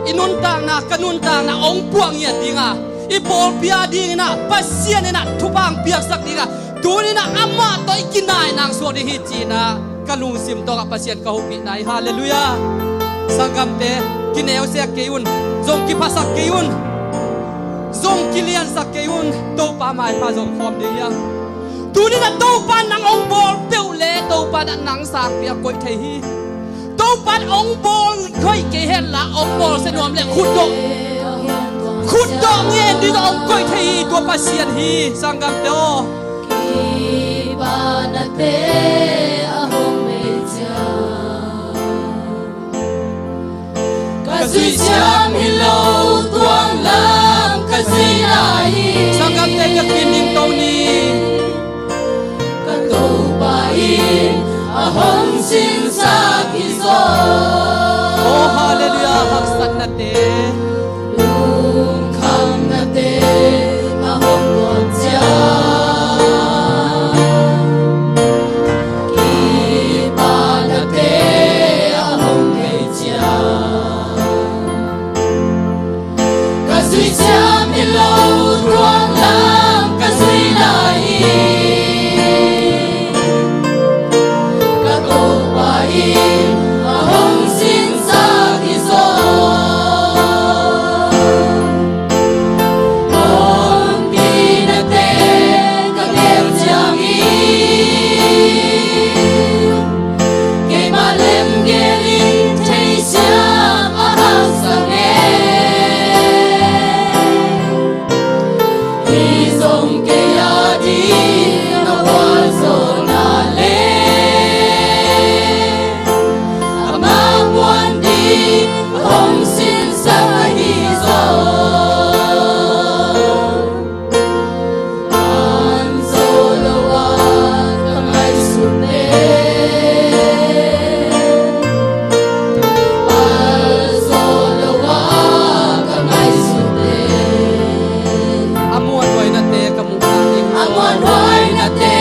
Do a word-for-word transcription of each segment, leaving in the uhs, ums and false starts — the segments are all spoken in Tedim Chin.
I nuntakna, ka nuntakna hong puah ngiat ding a, i pawlpi a dingin ah Pasian in ah thupha hong piaksak ding a, tuni-in ah amah tawh i kinai nang suak ding hi ci-in ah ka lungsim tawngah Pasian ka hopihna hi. Halleluiah. Sanggamte, kineusiak kei un, zong kiphasak kei un, zong kiliansak kei un. Topa maipha zong khawm ding hi a. Tuni-in ah Topa nang hong bawl peuh leh Topa in ah nang sangpi a koih thei hi. Topa in hong bawl hoih kei henla hong bawl sia nuam leh khutdawh, khutdawh ngen ding tawh hong koih thei hi. Tua Pasian hi, sanggamte aw. Kipahna te a hong nei ciang, ka zui siam hi lo, tuang lam ka zui lai hi. Sanggamte, ka kin ding to ni. Ka Topa in a hong sinsak hi zaw. Oh, halleluiah, haksatnate, lungkhamnate a hong tuak ciang, kipahnate a hong nei ciang, ka zui siam hi lo, tuang lam ka zui lai hi. Ka Topa in a hong sinsak hi zaw. Honpinate ka gel ciangin, keimah lemgel in theisiam a haksa nge. Hi zong kei a ding a gualzawhna leh amah muan ding hong sinsak ahi zaw. An zo lo a ka ngaihsut leh, pal zo lo a ka ngaihsut leh, a muanhuainate ka muhna ding, a muanhuainate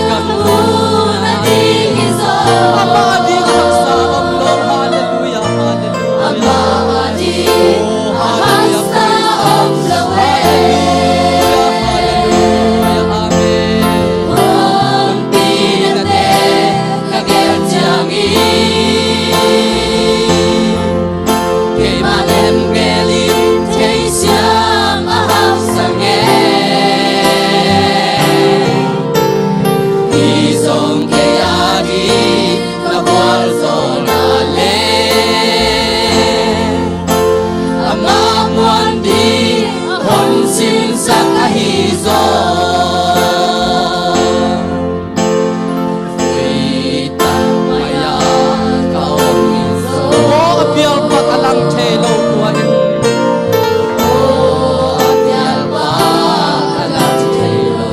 ka muhna ding hi zaw. Amah a ding a haksa om lo. Halleluiah, halleluiah. Amah a ding a haksa om lo e. Halleluiah, halleluiah, amen. Honpinate ka gel ciangin, keimah lemgel in theisiam a haksa nge. Hi zong kei a ding a gualzawhna leh amah muan ding hong sinsak ahi zaw. Aw, a pialpak a lang thei lo tua in. Aw, a pialpak a lang thei lo.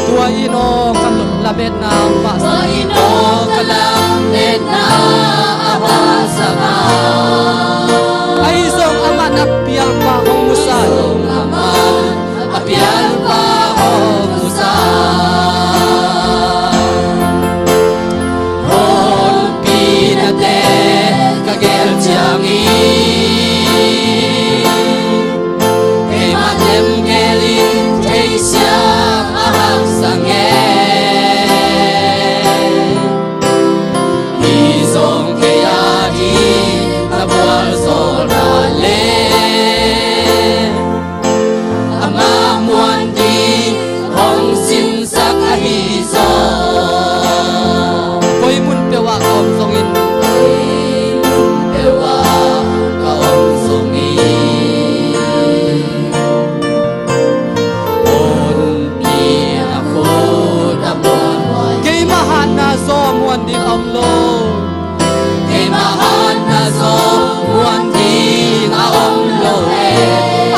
Tua in aw ka lametna, tua in aw ka lametna a hong sa a. Ahi zong amah na pialpak hong musak. A pialpa hong musak. Honpinate ka gel ciangin, keimah lemgel in theisiam a haksa nge. Hi zong kei a ding a gualzawhna leh amah muan ding hong sinsak ahi zaw. Koi mun peuh ah ka om zongin, koi mun peuh ah ka om zongin, Honpi a khut a muanhuai. Keimah hatna zaw muan ding a om lo. Keimah hatna zaw muan ding a om lo e.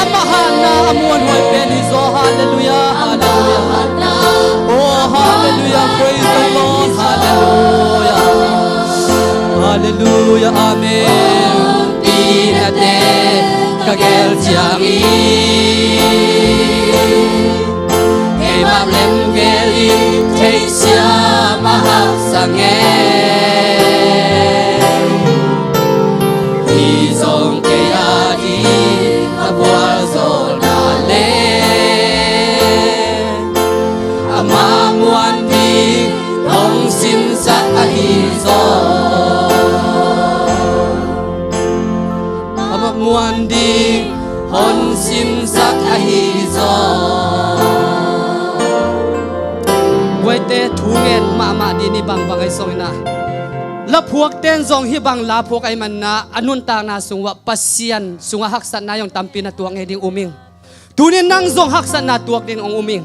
Amah hatna a muanhuai pen hi zaw. Halleluiah, halleluiah. Oh, halleluiah, praise the Lord, halleluiah. Halleluiah, amen. Honpinate ka gel ciangin, keimah lemgel in theisiam a haksa nge. Hi zong kei muan ding hong simsak ahi zaw. Guaite thu ngen mahmah ding hi bangbang ahi zongin ah, laphuakte in zong hih bang laphuak ahih manin ah a nuntakna sungah Pasian sungah haksatna zong tampi na tuak ngei ding um ing. Tuni-in nang zong haksatna tuak ding hong um ing.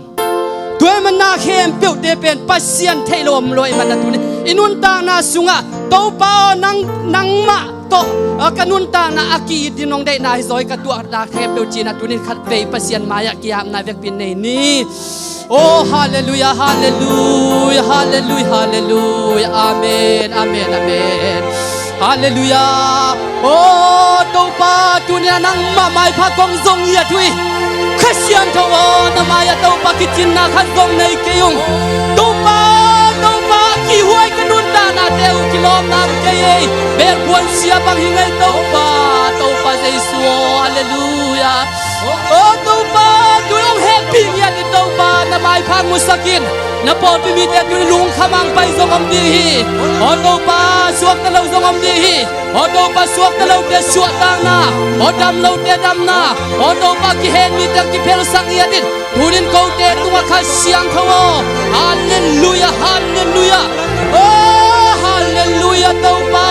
Tua ahih manin ah khempeuhte pen Pasian theih lo om lo ahih manin ah tuni-in i nuntakna sungah Topa aw, nang, nangmah tawh, a, ka nuntakna a ki-it ding nong deihna hi zaw hi, ka tuahna khempeuh ci-in ah tuni-in khatvei Pasian mai-ah ki-apna vekpi nei ni. Oh, halleluiah, halleluiah, halleluiah, halleluiah. Amen, amen, amen. Halleluiah. Oh, Topa, tuni-in ah nangmah maipha kong zong ngiat uh hi. Kha Siangtho aw, na mai-ah Topa kicinna khat zong nei kei ung. Topa, Topa, kihhuai ka nuntaknate uh kilawmna om kei ei. Belpuan sia bang hi ngei Topa, Topa Jesu aw, halleluiah. Oh Topa, tuni hong hehpih ngiat in Topa, na maipha musak in. Na pawlpi mite tuni lungkham a hong pai zong om ding hi. Oh Topa, suakta lo zong om ding hi. Oh Topa, suakta lote suahtakna, oh dam lote damna, oh Topa, kihen mite kiphelsak ngiat in. Tuni-in kote tungah Kha Siangtho aw. Halleluiah, halleluiah. Oh, halleluiah, Topa,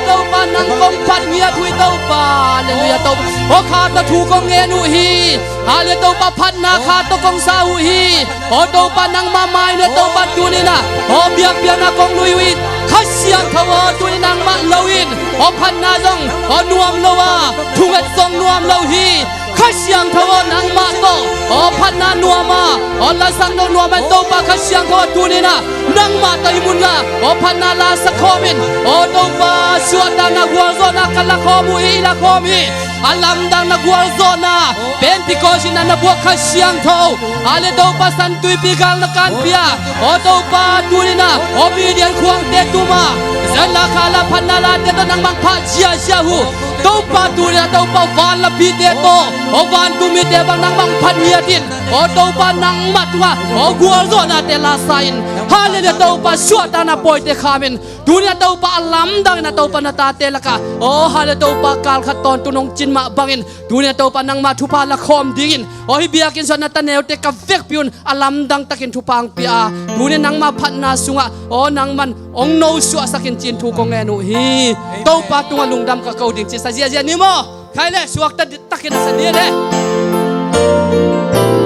Topa, nang kong phat ngiat uh hi Topa. Halleluiah, Topa. Oh, kha tawh thu kong ngen uh hi. Halleluiah, Topa, phatna kha tawh kong sa uh hi. Oh Topa, nangmah mai-ah Topa tuni-in ah, oh, biakpiakna kong lui uh hi. Kha Siangtho aw, tuni-in nangmah lo in, oh, phatna zong, oh, nuam lo a, thunget zong nuam lo hi. Kha Siangtho aw, nangmah tawh, oh, phatna nuam a, oh, lasak nong nuam a, Topa Kha Siangtho aw, tuni-in ah nangmah tawh hih munah, oh, phatna lasak khawm in, oh Topa, suahtakna gualzawhna ka la khawm uh hi, i la khawm hi. A lamdang na gualzawhna Pentecost in ah na buak Kha Siangtho, ale Topa, San Tuipi gal na kanpih a, aw Topa, tuni-in ah aw Midian khuangte tum a, Israel la kha la phatna late tawh nangmah phah ziahziah uh. Topa, tuni-in ah Topa, van lapite tawh aw vantung mite bang nangmah phat ngiat in, aw Topa, nangmah tungah aw gualzawhnate la sa in. Halleluiah, Topa, suahtakna pawite kham in. Tuni-in ah Topa, a lamdang in ah Topa, na tate lakah, aw halleluiah, Topa, kal khat tawntung nong cin mah bangin, tuni-in ah Topa, nangmah thupha la khawm dingin, aw hih biakinn sungah na ta neute ka vekpi un, a lamdang takin thupha hong pia a, tuni-in nangmah phatna sungah, aw nangman hong nosuahsak in, ci-in thu kong ngen uh hi. Topa tungah lungdam ka ko ding ci sa ziahziah ni maw. Khai le, suakta takin a sa ni le.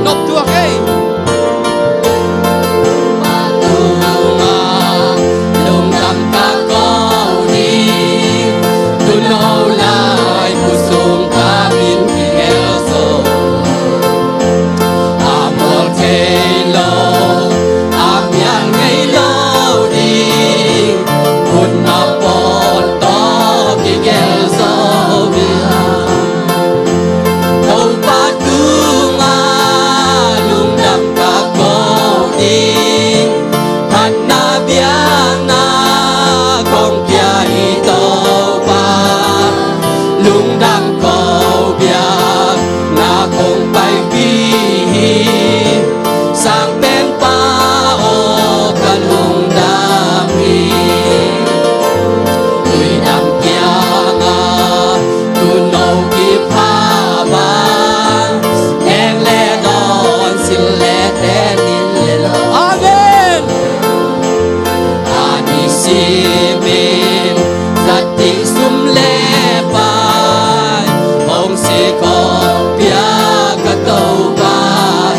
Nop tuak ei. Lungdam ka ko ding, tuuno lai khut sung ka min kigelh zo. A mual thei lo, a mial ngei lo ding, khut na pawt tawh kigelh zo hi. Topa tungah lungdam ka ko ding, phatna biakna kong pia hi Topa. Lungdam ko biakna kong paipih hi, Sangpenpa aw ka lungdam hi. Tuidam kiangah tuuno kipha bang, nek le dawn, sil le ten, inn le lo. Amen. A ni simin zat ding sum le pai hong sik hong pia ka Topa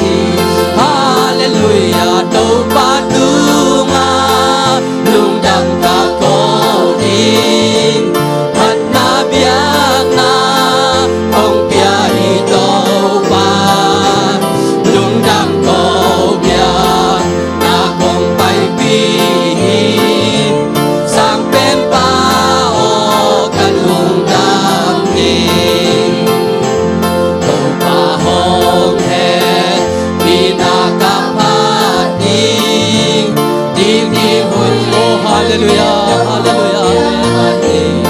hi. Halleluiah, Topa tungah lungdam ka ko ding, phatna biakna kong pia hi Topa. Lungdam ko biakna kong paipih hi, Sangpenpa aw ka lungdam hi. Topa hong hehpihna ka phat ding, ding ding hun. Oh halleluiah, halleluiah, amen.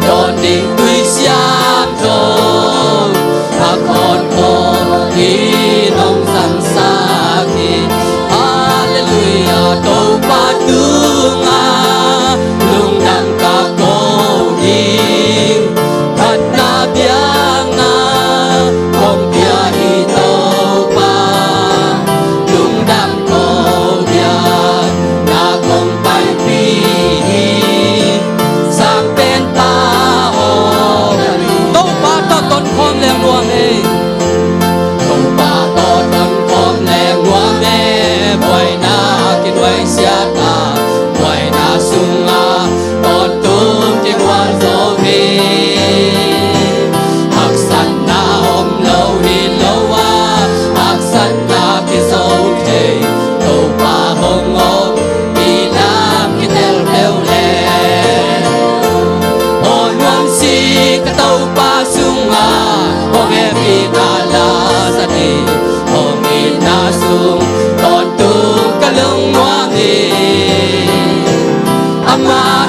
Dawn ding tui siangtho, a khawnkhawm in hong zangsak hi. Halleluiah, Topa tungah lungdam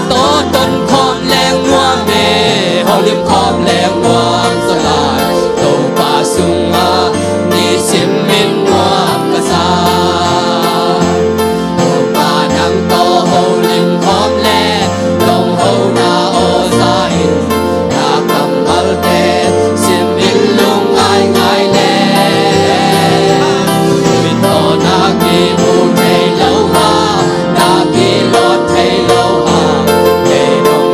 Tawh ton khawm leng nuam e, holim khawm leng nuam zaw lai. Topa sungah nisim in nuam ka sa. Topa nang tawh holim khawm leng, lunghona aw za in, na kammalte sim in lungngaingai leng. Min tawh na kimu thei lo a, na kilawt thei lo a, kei dong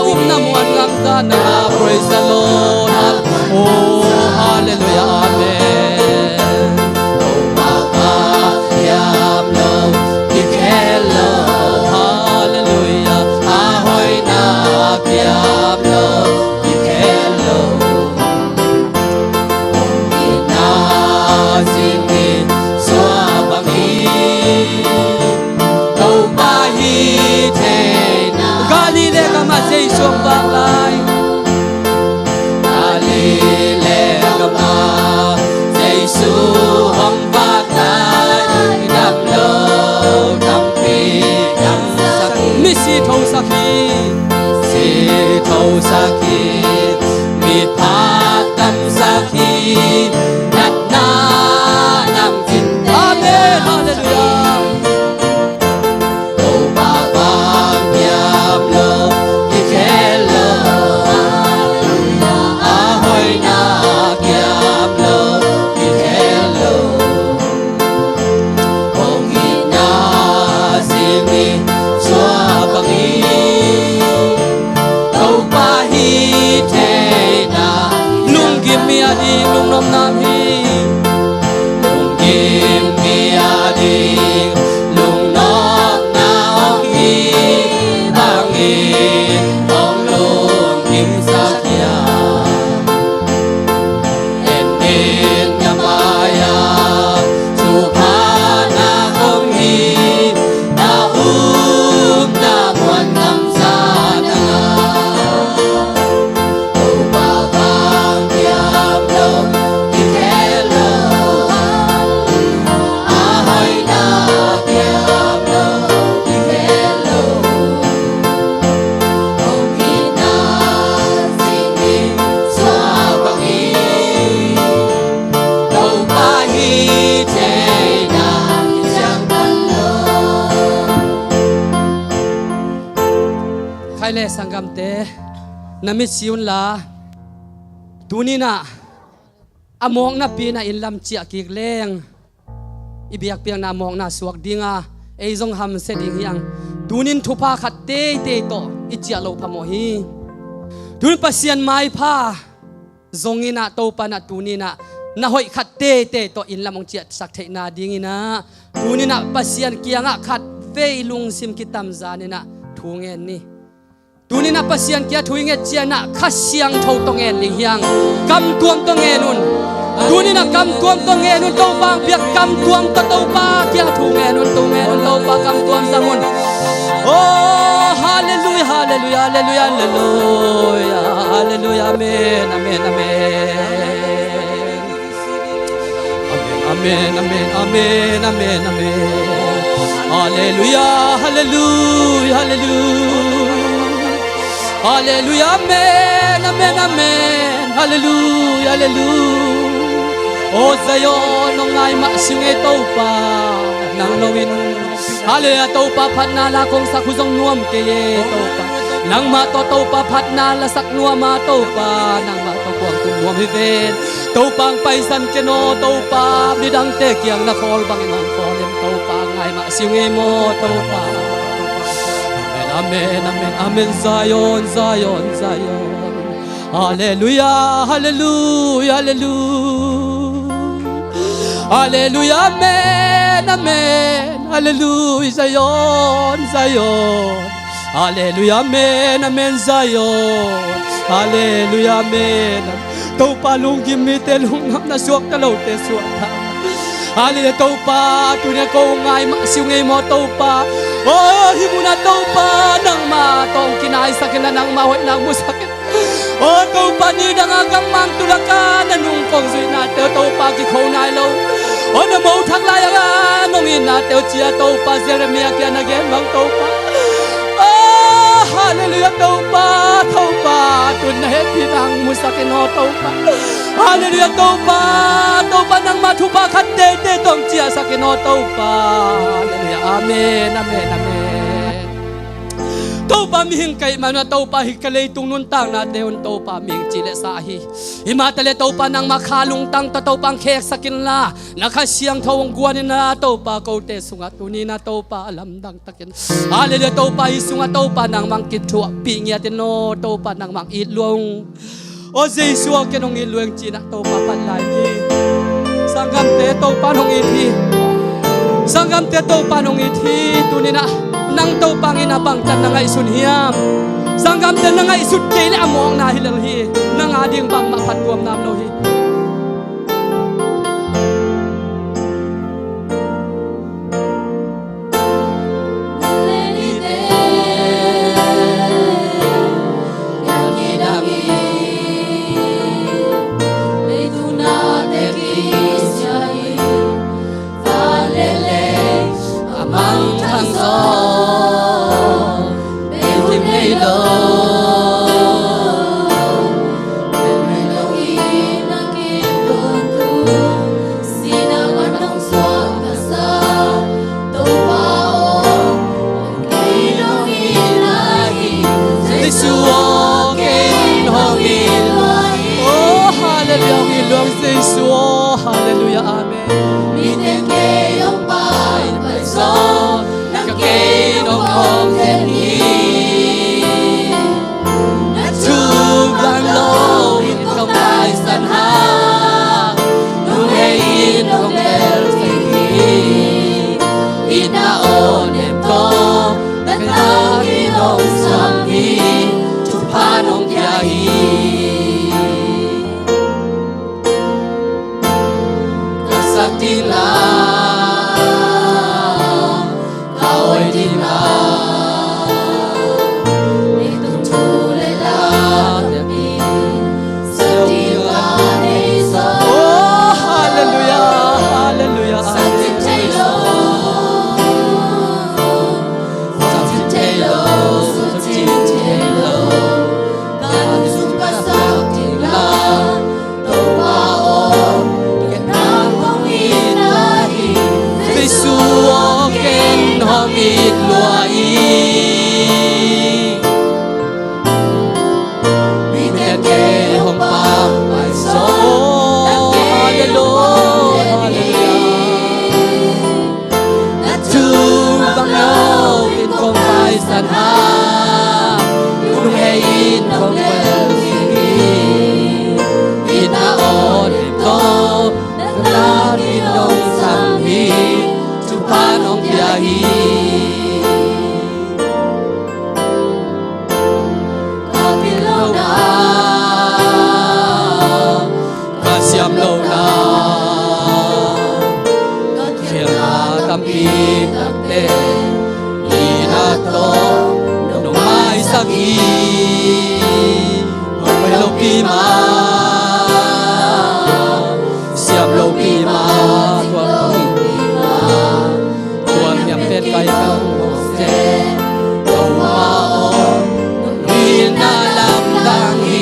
Upna muan ngamza na, praise the Lord. Oh, hallelujah, amen. Topa pa hiam lo, kikhel lo. Hallelujah. A hoihna hiam lo, kikhel lo. Hong itna zing in suak bang hi. Topa hi thei na. Galilee gamah Jesu hong vak lai. Galilee gamah Jesu hong vak lai. Dam lo tampi damsak hi. Misi thosak hi. Misi thosak hi. Miphak damsak hi. Natna nang cin. Amen. Hallelujah. Topa vang hiam lo, kikhel lo. A hoihna hiam lo, kikhel lo. Hong itna zing in suak bang hi. Topa hi thei na. Lunggim mi a ding lungnopna hi. Lunggim mi a ding lungnopna hong hi bangin hong lunggimsak hiam. En in na mai-ah thupha na hong hi, na upna muan ngamza na. Topa vang hiam lo, kikhel lo. A hoihna hiam lo, kikhel lo. Hong itna zing in suak bang hi. Topa hi thei na, ciang pan lo. Khai le sanggamte, na mitsi unla, tuni-in ah a mawknapi-in ah inn lam ciah kik leng i biakpiakna mawkna suak ding a, ei zong hamsia ding hi hang. Tuni-in thupha khat teitei tawh i ciah loh phamawh hi. Tuni-in Pasian maipha zong in ah, Topa in ah tuni-in ah na hoih khat teitei tawh inn lam hong ciahsak theihna dingin ah, tuni-in ah Pasian kiangah khat vei lungsim kitamzan in ah thu ngen ni. Tuni-in ah Pasian kiang thu i nget ciangin ah Kha Siangtho tawh ngen ding hi hang. Kamtuam tawh ngen un. Tuni-in ah kamtuam tawh ngen un. Topa hong piak kamtuam tawh Topa kiang thu ngen un. Thu ngen un, Topa kamtuam zang un. Oh, hallelujah, hallelujah, hallelujah, hallelujah. Hallelujah, amen, amen, amen. Amen, amen, amen, amen, amen, amen. Hallelujah, hallelujah, hallelujah. Hallelujah, amen, amen, amen. Hallelujah, hallelujah. Oh Zion, nong ngai mah si ung ei Topa, nang lo in. Hallelujah, Topa phatna la kong sak uh zong nuam kei e Topa. Nangmah tawh Topa phatna la sak nuam a Topa, nangmah tawh kuang tun nuam hi ven. Topa hong paisan ken aw Topa, midangte kiang na khawl bangin hong khawl in Topa, ngai mah si ung ei maw Topa. Amen, amen, amen, amen. Zion, Zion, Zion. Hallelujah, hallelujah, hallelujah. Hallelujah, amen, amen. Hallelujah, Zion, Zion. Hallelujah, amen, amen, Zion. Hallelujah, amen. Topa lunggim mite lungnopna, suakta lote suakta. Hallelujah, Topa, tuni-a ko ngai mah si ung ei maw Topa. Oh, hih munah Topa, nangmah tawh hong kinaisak in la, nangmah hoihna hong musak in. Oh Topa, nidang a gam mangtu lakah na nung kong zuihnate uh Topa kikho nai lo. Oh na mo thak lai-a nong itnate uh ci-a Topa, Jeremiah kiang na gen bang Topa. Oh hallelujah Topa, Topa, tun na hehpihna hong musak in aw Topa. Hallelujah Topa, Topa nangmah thupha khat teitei tawh hong ciahsak in aw Topa. Hallelujah, amen, amen, amen. Topa mihing ka hih manun ah Topa hih ka leitung nuntaknate un Topa mihing ci le sa ahi. Himah taleh Topa nangmah kha lungtang tawh Topa hong kheksak inla, na Kha Siangtho hong guan inla Topa kote sungah tuni-in ah Topa a lamdang takin, Halleluiah, Topa hih sungah Topa nangmah hong kithuahpih ngiat in aw, Topa nangmah hong it lua ung. Aw Jesu aw, ken hong it lua ing ci-in ah Topa phat lai ni. Sanggamte Topa in hong it hi. Sanggamte Topa in hong it hi. Tuni-in ah nang Topa in a bangtan na ngaihsun hiam? Sanggamte na ngaihsut kei leh a mawkna hi lel hi. Nang ading bangmah phattuam nam lo hi. Jesu aw, ken hong it lua ing. Oh, halleluiah, hong it lua ing Jesu aw, halleluiah, amen. Mite kei hong pai pai zaw, na kei nong hong zen hi. Na thu bang lo in kong paisan hang, nunghei in kong bel kik hi. Itna aw nem tawh na tangin hong sam hi, thupha nong pia hi. Ka sak ding la, ka hoih ding la, leitung thu le la, siau ding la nei zaw. Oh, halleluiah, halleluiah, halleluiah. Ka sak ding la, Topa aw, ken nang hong it na hi. Jesu aw, ken hong it lua ing. Mite kei hong pai pai zaw. Halleluiah, halleluiah. Na thu bang lo in kong paisan hang, nunghei in kong bel kik hi. Itna aw nem tawh na tangin hong sam hi, thupha nong pia hi. Ka pil lohna, ka siam lohna, ka khialhna tampi takte itna tawh nong maisak hi. Hoih lopi mah, siam lopi mah, tua lopi mah, tua hiam pen kai kang mawk se. Topa aw, nong itna lamdang hi.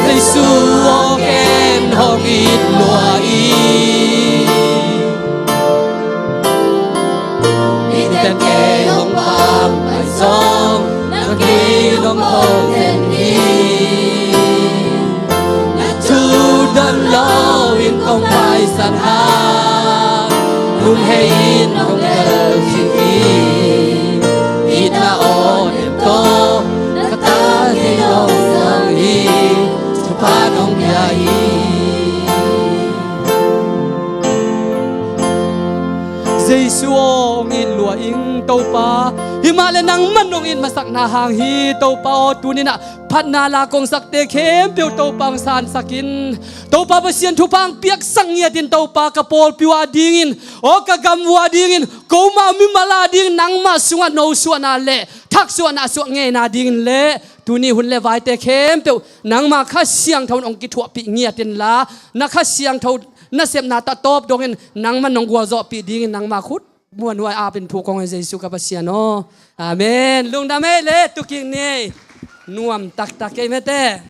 Jesu aw, ken hong it lua ing. Mite kei hong pang pai zong, nang kei nong hong zen hi. Na thu don lo in kong paisan hang, nunghei in kong bel kik hi. Itna aw nem tawh na tangin hong sam hi, thupha nong pia hi. Jesu aw, hong it lua ing Topa. Himah le nangman hong it masakna hang hi Topa aw, tuni-in ah phatna la kong sakte khempeuh Topa hong sansak in. Topa Pasian thupha hong piaksak ngiat in Topa, ka pawlpi uh adingin, aw ka gam uh adingin, komau mimal adingin nangmah sungah nosuahna le thaksuahna suah ngeina dingin le tuni hun le vaite khempeuh nangmah Kha Siangtho in hong kithuahpih ngiat inla, na Kha Siangtho nasepna tatawp dongin nangman hong gualzawhpih dingin nangmah khut muanhuai apin thu kong hi Jesu ka Pasian aw. Amen. Lungdam ei le tukik ni ei. Nuam taktak ei mete.